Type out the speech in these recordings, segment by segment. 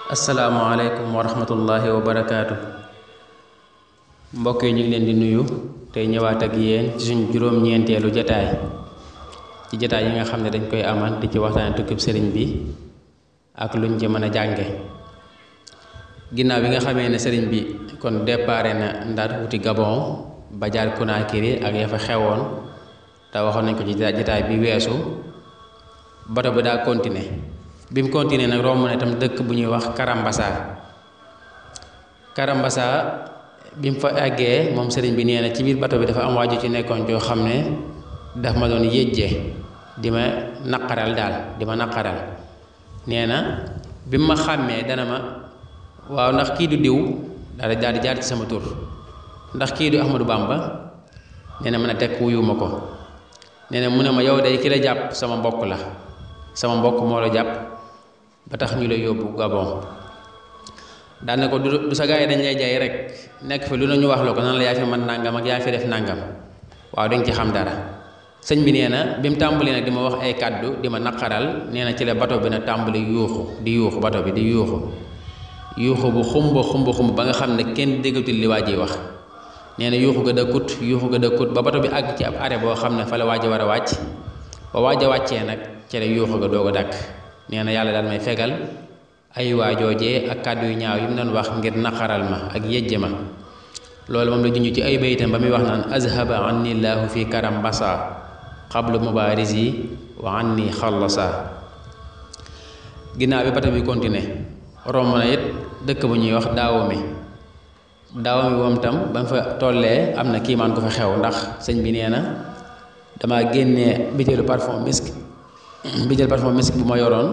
asalaamaaleykum wa rahmatullahi wa barakaatu. Mbokk yi ñu ngi leen di nuyu tey ñëwaat ak yéen ci suñ juróom-ñeenteelu jataay ci jataay yi nga xam ne dañ koy amal di ci waxtaane tukkib sëriñ bi ak luñ ci mën a jànge ginnaaw bi nga xamee ne sëriñ bi kon déparé na Ndar wuti Gabon ba jaar Conakry ak ya fa xewoon te waxoon nañ ko ci jataay bi weesu. bato bi daa continuer bi mu continuer nag romb na itam dëkk bu ñuy wax Karambasa bi mu fa àggee moom sëriñ bi nee na ci biir bato bi dafa am waaju ci nekkoon joo xam ne daf ma doon yéjje di ma naqaral nee na bi mu ma xàmmee dana ma waaw ndax kii du diw daal di jaar ci sama tur ndax kii du Ahmadou Bamba nee na mën a teg wuyuma ko nee na mu ne ma yow day ki la jàpp sama mbokk la sama mbokk moo la jàpp ba tax ñu lay yóbbu Gabon daan na ko du sa gaa yi dañ lay jaay rek nekk fi lu nañu wax la ko nan la yaa fi mën nangam ak yaa fi def nangam waaw dañ ci xam dara. sëñ bi nee na bi mu tàmbali nag di ma wax ay kàddu di ma naqaral nee na ci la bato bi nag tàmbali yuuxu bato bi di yuuxu bu xumba ba nga xam ne kenn déggatul li waa ji wax. nee na yuuxu ga dëkkut ba bato bi àgg ci ab arrêt boo xam ne fa la waa ji war a wàcc ba waaj a wàccee nag ci la yuuxu ga doog a dàkk. nee na yàlla daal may fegal ay waajoojee ak kàddu yu ñaaw yi mu doon wax ngir naqaral ma ak yejje ma loolu moom la junj ci ay baytam ba muy wax naan azhaba anni llaahu fi Karambasa qablu mubarisi wa anni xallasa. ginnaaw bi bato bi continué romb na it dëkk bu ñuy wax Dahomey moom tam ba mu fa tollee am na kiimaan ko fa xew ndax sëñ bi nee na dama génnee bitéelu parfum misk bu ma yoroon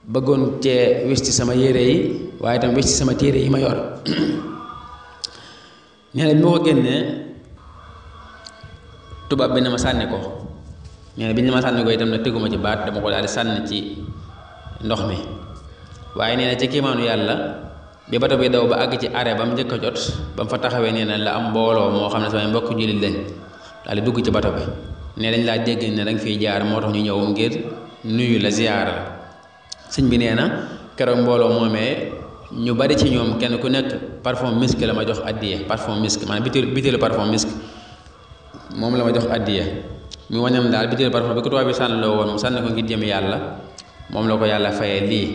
bëggoon cee wis ci sama yére yi waaye tam wis ci sama téere yi ma yor nee na bi ma ko génnee tubaab bi ne ma sànni ko nee na bi ñu ma sànni ko itam na teguma ci baat dama ko daal di sànni ci ndox mi waaye nee na ci kiimaanu yàlla bi bato bi daw ba àgg ci arrêt ba mu njëkk a jot ba mu fa taxawee nee na la am mbooloo moo xam ne samay mbokk jullit lañ daal di dugg ci bato bi ne dañ laa dégg ne danga fiy jaar moo tax ñu ñëw ngir nuyu la ziyaara la. sëñ bi nee na keroog mbooloo moomee ñu bari ci ñoom kenn ku nekk parfum misk la ma jox addiye parfum misk maanaam bitéelu parfum misk moom la ma jox addiye mu wañam daal bitéelu parfum bi ko tubaab bi sànni loo woon mu sànni ko ngir jëm yàlla moom la ko yàlla fayee lii.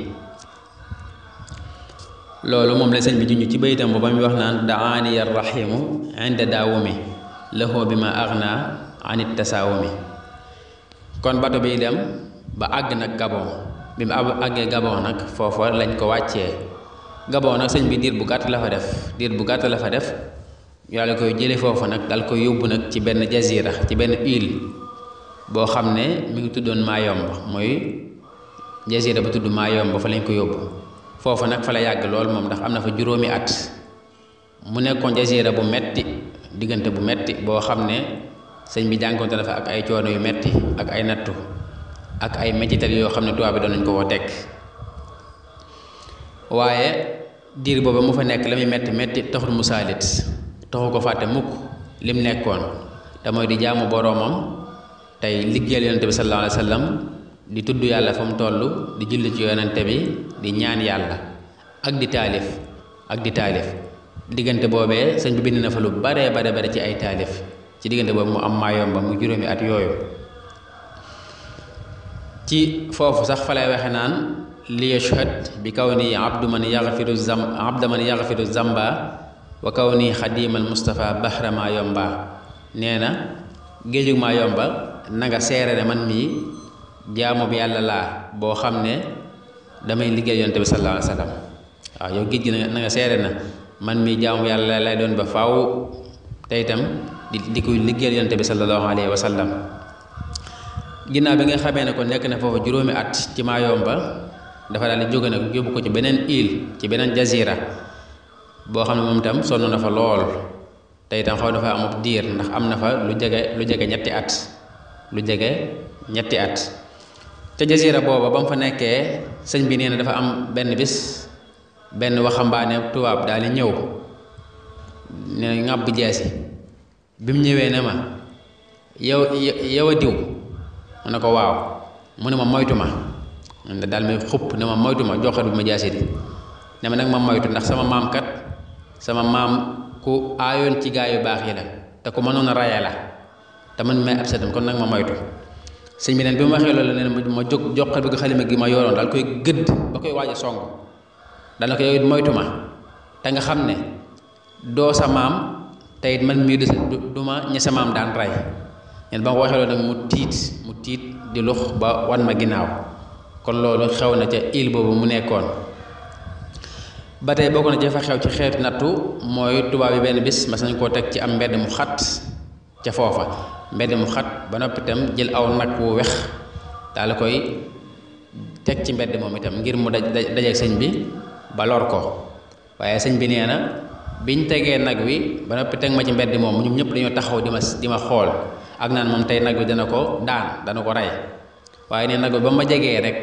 loolu moom la sëñ bi junj ci bayitam booba muy wax naan daani arrahimu inda daawumi lahu bi ma agna anit tasaawumi. kon bato bi dem ba àgg nag Gabon bi mu àggee Gabon nag foofa lañ ko wàccee Gabon nag sëñ bi diir bu gàtt la fa def yàlla koy jële foofa nag dal koy yóbbu nag ci benn jazira ci benn île boo xam ne mi ngi tuddoon Mayomba mooy jazira ba tudd Mayomba fa lañ ko yóbbu foofa nag fa la yàgg lool moom ndax am na fa juróomi at mu nekkoon jazira bu metti diggante bu metti boo xam ne sëñ bi jànkoonte na fa ak ay coono yu metti ak ay nattu ak ay mettital yoo xam ne tubaab bi doon nañ ko woo teg waaye diir booba mu fa nekk la muy metti taxul mu saalit taxu ko fàtte mukk lim nekkoon te mooy di jaamu boroomam tey liggéeyal yonente bi sallallahu alayhi wa sallam di tudd yàlla fa mu toll di julli ci yonente bi di ñaan yàlla ak di taalif diggante boobee sëñ bi bind na fa lu bare ci ay taalif ci diggante boobu mu am Mayomba mu juróomi at yooyu. ci foofu sax fa lay waxe naan li yashhad bi kaw nii abda man yaxfiru zamba wa kaw nii xadimal Mustafa bahra Mayomba. nee na géejug Mayomba na nga seere ne man mii jaamu bi yàlla laa boo xam ne damay liggéey yonte bi sallallahu alayhi wa sallam waaw yow géej gi na nga seere na man mii jaamu bi yàlla lay doon ba faaw te itam di koy liggéeyal yonte bi sallallahu alayhi wa sallam. ginnaaw bi nga xamee ne ko nekk na foofu juróomi at ci Mayomba dafa daal di jóge nag yóbbu ko ci beneen île ci beneen jazira boo xam ne moom itam sonn na fa lool te itam xaw dafa amub diir ndax am na fa lu jege ñetti at ca jazira booba ba mu fa nekkee sëñ bi nee na dafa am benn bis benn waxambaane tubaab daal di ñëw ne ŋàbb jeesi bi mu ñëwee ne ma yow a diw mu ne ko waaw mu ne ma moytu ma daal may xupp ne ma moytu ma joxat bi ma jaasi di ne ma nag ma moytu ndax sama maam kat sama maam ku aayoon ci gaa yu baax yi la te ku mënoon a raya la te man may ab setam kon nag ma moytu sëñ bi neen bi ma waxee loolu nee na ma jóg joxat bi xalima gi ma yoroon daal koy gëdd ba koy waaj a song dana ko yow it moytu ma te nga xam ne doo sa maam te it man mii du ma ñi sa maam daan ray neen ba ma waxee loolu nag mu tiit di lux ba wan ma ginnaaw kon loolu xew na ca île boobu mu nekkoon ba tey bokk na jafa xew ci xeetu nattu mooy tubaab yi benn bis mas nañ koo teg ci am mbedd mu xat ca foofa mbedd mu xat ba noppi itam jël aw nag wu wex daal koy teg ci mbedd moom itam ngir mu dajeeg sëñ bi ba lor ko waaye sëñ bi nee na biñ tegee nag wi ba noppi teg ma ci mbedd moom ñoom ñëpp dañoo taxaw di ma xool ak naan moom tey nag wi dana ko dana ko rey waaye ne nag wi ba ma jegee rek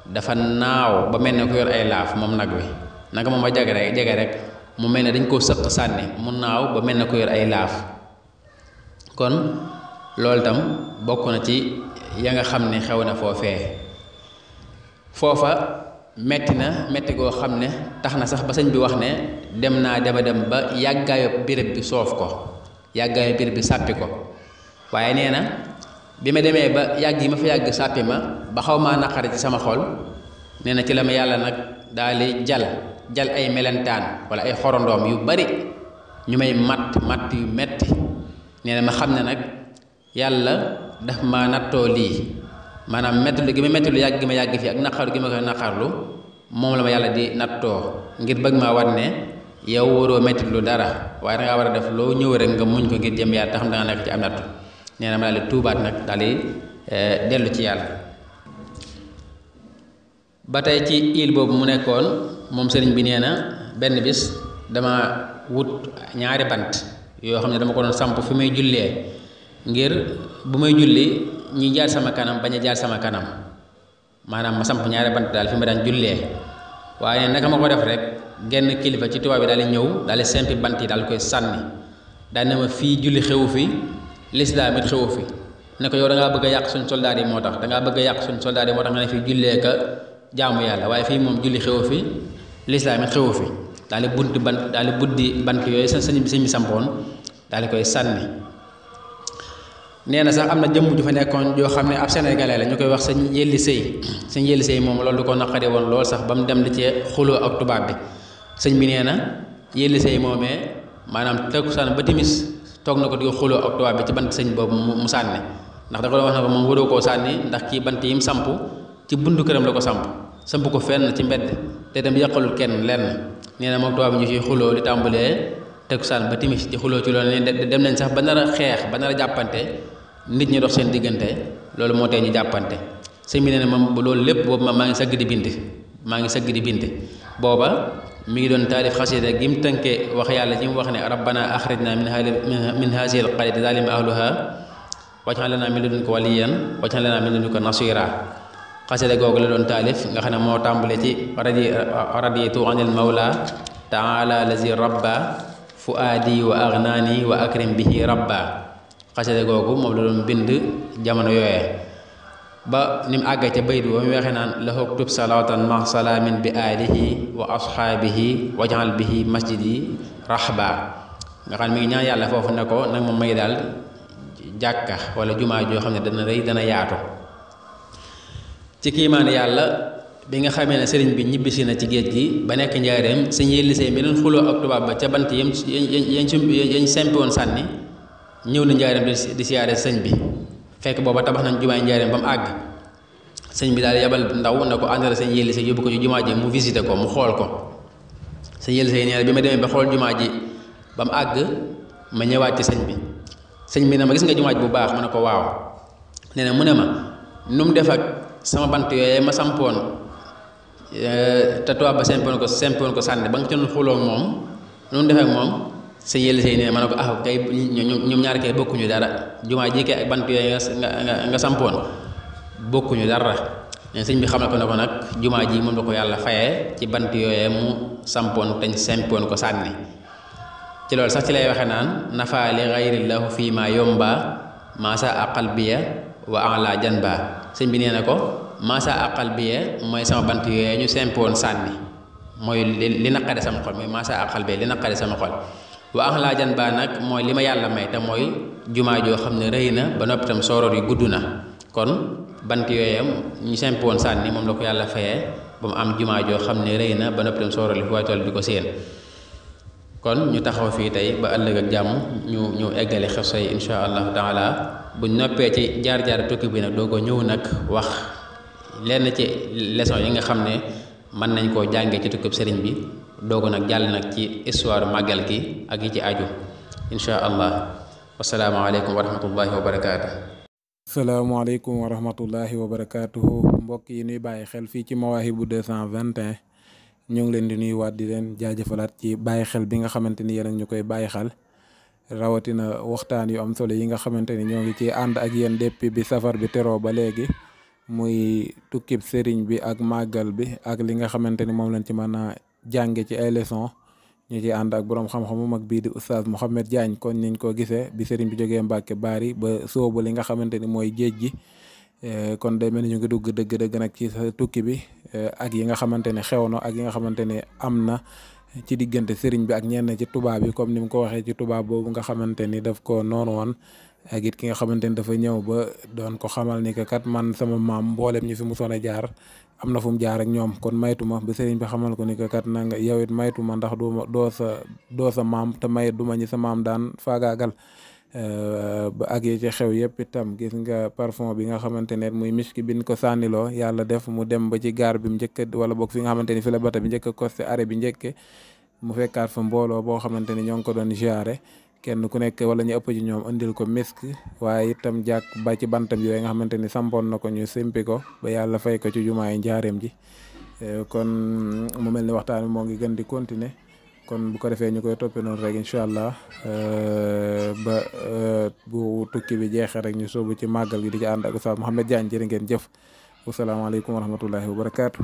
dafa naaw ba mel ne ku yor ay laaf moom nag wi naka moom ma jege rek mu mel ne dañ koo sëq sànni mu naaw ba mel ne ku yor ay laaf kon loolu itam bokk na ci ya nga xam ne xew na foofee foofa metti goo xam ne tax na sax ba sëñ bi wax ne dem naa dem ba yàggaayu béréb bi soof ko yàggaayu béréb bi sàppi ko waaye nee na bi ma demee ba yàgg yi ma fa yàgg sàppi ma ba xaw maa naqari ci sama xol nee na ci la ma yàlla nag daal di jal ay melentaan wala ay xorondoom yu bari ñu may matt yu metti nee na ma xam ne nag yàlla daf ma nattoo lii maanaam mettilu gi ma mettilu yàgg gi ma yàgg fii ak naqaru gi ma koy naqarlu moom la ma yàlla di nattoo ngir bëgg maa war ne yow waroo mettilu dara waaye dangaa war a def loo ñëw rek nga muñ ko ngir jëm yàlla te xam da nga nekk ci am nattu nee na ma daal di tuubaat nag daal di dellu ci yàlla ba tey ci île boobu mu nekkoon moom sëriñ bi nee na benn bis dama wut ñaari bant yoo xam ne dama ko doon samp fi may jullee ngir bu may julli ñi jaar sama kanam bañ a jaar sama kanam maanaam ma samp ñaari bant daal fi ma daan jullee waaye naka ma ko def rek genn kilifa ci tubaab bi daal di ñëw daal di sempi bant yi daal koy sànni daal ne ma fii julli xewu fi lislaam it xewu fi ne ko yow da ngaa bëgg a yàq suñ soldaar yi moo tax da ngaa bëgg a yàq suñ soldaar yi moo tax nga ne fii jullee ka jaamu yàlla waaye fii moom julli xewu fi lislaam it xewu fi daal di buddi bant yooyu sëñ bi sampoon daal di koy sànni nee na sax am na jëmm ju fa nekkoon joo xam ne ab sénégalais la ñu koy wax sëñ Yelli Sëy moom loolu du ko naqari woon lool sax ba mu dem di cee xuloo ak tubaab bi sëñ bi nee na Yelli Sëy moomee maanaam takkusaan ba timis toog na ko di xuloo ak tubaab bi ci bant sëñ boobu mu sànni ndax da ko doon wax na ko moom waroo koo sànni ndax kii bant yi mu samp ci buntu këram la ko samp ko fenn ci mbedd te dem yàqalul kenn lenn nee na moom tubaab bi ñu ciy xuloo di tàmbalee takkusaan ba timis di xuloo ci loolu ne dem nañ sax ba nar a xeex ba nar a jàppante nit ñi dox seen diggante loolu moo tee ñu jàppante sëñ bi nee na moom loolu lépp boobu maa ngi sëgg di bind booba mi ngi doon taalif xasida gi mu tënkee wax yàlla ci mu wax ne rabbana axrijna min hazihi alqaryati zalima ahluha waj'al lana min ladunka waliyan waj'al lana min ladunka nasira xasida googu la doon taalif nga xam ne moo tàmbale ci raditu anil mawla taala lazi rabba fuaadi wa agnaani wa akrim bihi rabba xasida googu moom la doon bind jamono yooyee ba ni mu àggee ca bayit ba mu waxee naan la hoktub salatan ma salaamin bi alihi wa ashaabihi wajal bihi masjidi rahba nga xam ne mi ngi ñaan yàlla foofu ne ko nag moom may daal jàkka wala jumaa joo xam ne dana rëy dana yaatu ci kiimaan yàlla bi nga xamee ne sëriñ bi ñibbisi na ci géej gi ba nekk njaareem sëñ Yelli Sëy mi doon xuloo ak tubaab ba ca bant yañ sempi woon sànni ñëw na njaareem di siyaare sëñ bi fekk booba tabax nañ jumaay njaareem ba mu àgg sëñ bi daal yabal ndaw na ko àndal sëñ Yelli Sëy yóbbu ko ci jumaa ji mu visité ko mu xool ko sëñ Yelli Sëy nee na bi ma demee ba xool jumaa ji ba mu àgg ma ñëwaat ci sëñ bi ne ma gis nga jumaa ji bu baax ma ne ko waaw nee na mu ne ma nu mu def ak sama bant yooyee ma sampoon te tubaab ba sempoon ko sànni ba nga ci doon xuloo moom nu mu def ak moom sëñ Yelli Sëy nee ma ne ko kay ñoom ñaar kay bokkuñu dara jumaa ji kay ak bant yooyu nga sampoon bokkuñu dara ne sëñ bi xamal ko ne ko nag jumaa ji moom la ko yàlla fayee ci bant yooyee mu sampoon teñ sempoon ko sànni ci loolu sax ci lay waxe naan nafa li gayrillahu fii ma yomba maasa aqal biya wa ala janba sëñ bi nee na ko masa aqal biye mooy sama bant yooyu ñu sempi woon sànni mooy li naqare sama xol mooy masa aqal biye li naqare sama xol wa ax laa jan baa nag mooy li ma yàlla may te mooy jumaa joo xam ne rëy na ba noppi tam sooroor yi gudd na kon bant yooyam ñu sempi woon sànni moom la ko yàlla fayee ba mu am jumaa joo xam ne rëy na ba noppi tam sooroor yi fu waay toll di ko séen kon ñu taxaw fii tey ba ëllëg ak jàmm ñu eggale xeso yi insha allahu taala buñ noppee ci jaar-jaar tukki bi nag doo ko ñëw nag wax lenn ci leçon yi nga xam ne mën nañ koo jàngee ci tukkib sëriñ bi doogu nag jàll nag ci histoire màggal gi ak yi ci aju insha allah wasalaamaaleykum wa rahmatullahi wa barakaatu. asalaamaaleykum wa rahmatullahi wa barakaatuhu mbokk yi nuy bàyyi xel fii ci Mawahibou 221 ñu ngi leen di nuyuwaat di leen jaajëfalaat ci bàyyi xel bi nga xamante ni yéen ak ñu koy bàyyi xel rawatina waxtaan yu am solo yi nga xamante ni ñoo ngi ci ànd ak yéen depuis bi safar bi teroo ba léegi muy tukkib sëriñ bi ak màggal bi ak li nga xamante ni moom lañ ci mën a jànge ci ay leçon ñu ci ànd ak boroom xam-xamu mag bii di oustaz Mouhamed Diagne kon niñ ko gisee bi sëriñ bi jógee Mbàkke Baari ba sóobu li nga xamante ni mooy géej gi kon day mel ni ñu ngi dugg dëgg-dëgg nag ci sa tukki bi ak yi nga xamante ne xew na ak yi nga xamante ne am na ci diggante sëriñ bi ak ñenn ci tubaab yi comme ni mu ko waxee ci tubaab boobu nga xamante ni daf ko noonu woon ak it ki nga xamante ni dafa ñëw ba doon ko xamal ni que kat man sama maam mboolem ñi fi musoon a jaar am na fu mu jaar ak ñoom kon maytuma ba sëriñ bi xamal ko ni que kat na nga yow it maytuma ndax doo sa maam te may duma ñi sa maam daan faagaagal ba ak yi ci xew yëpp itam gis nga parfum bi nga xamante ne muy miski bin ko sànniloo yàlla def mu dem ba ci gaar bi mu njëkk wala boog fi nga xamante ni fi la bata bi njëkk costé arrêt bi njëkke mu fekkaat fa mbooloo boo xamante ni ñoo ngi ko doon ziare kenn ku nekk wala ñu ëpp ci ñoom indil ko misk waaye itam jàkk ba ci bantam yooyu nga xamante ni sampoon na ko ñu simpi ko ba yàlla fay ko ci jumaa yi njaareem ji kon mu mel ni waxtaan bi moo ngi gën di continuer kon bu ko defee ñu koy toppee noonu rek incha allah ba bu tukki bi jeexee rek ñu sóobu ci màggal gi di ci ànd ak Oustaz Mouhamed Diagne jërë ngeen jëf wasalaamaaleykum wa rahmatullahi wa barakaatu.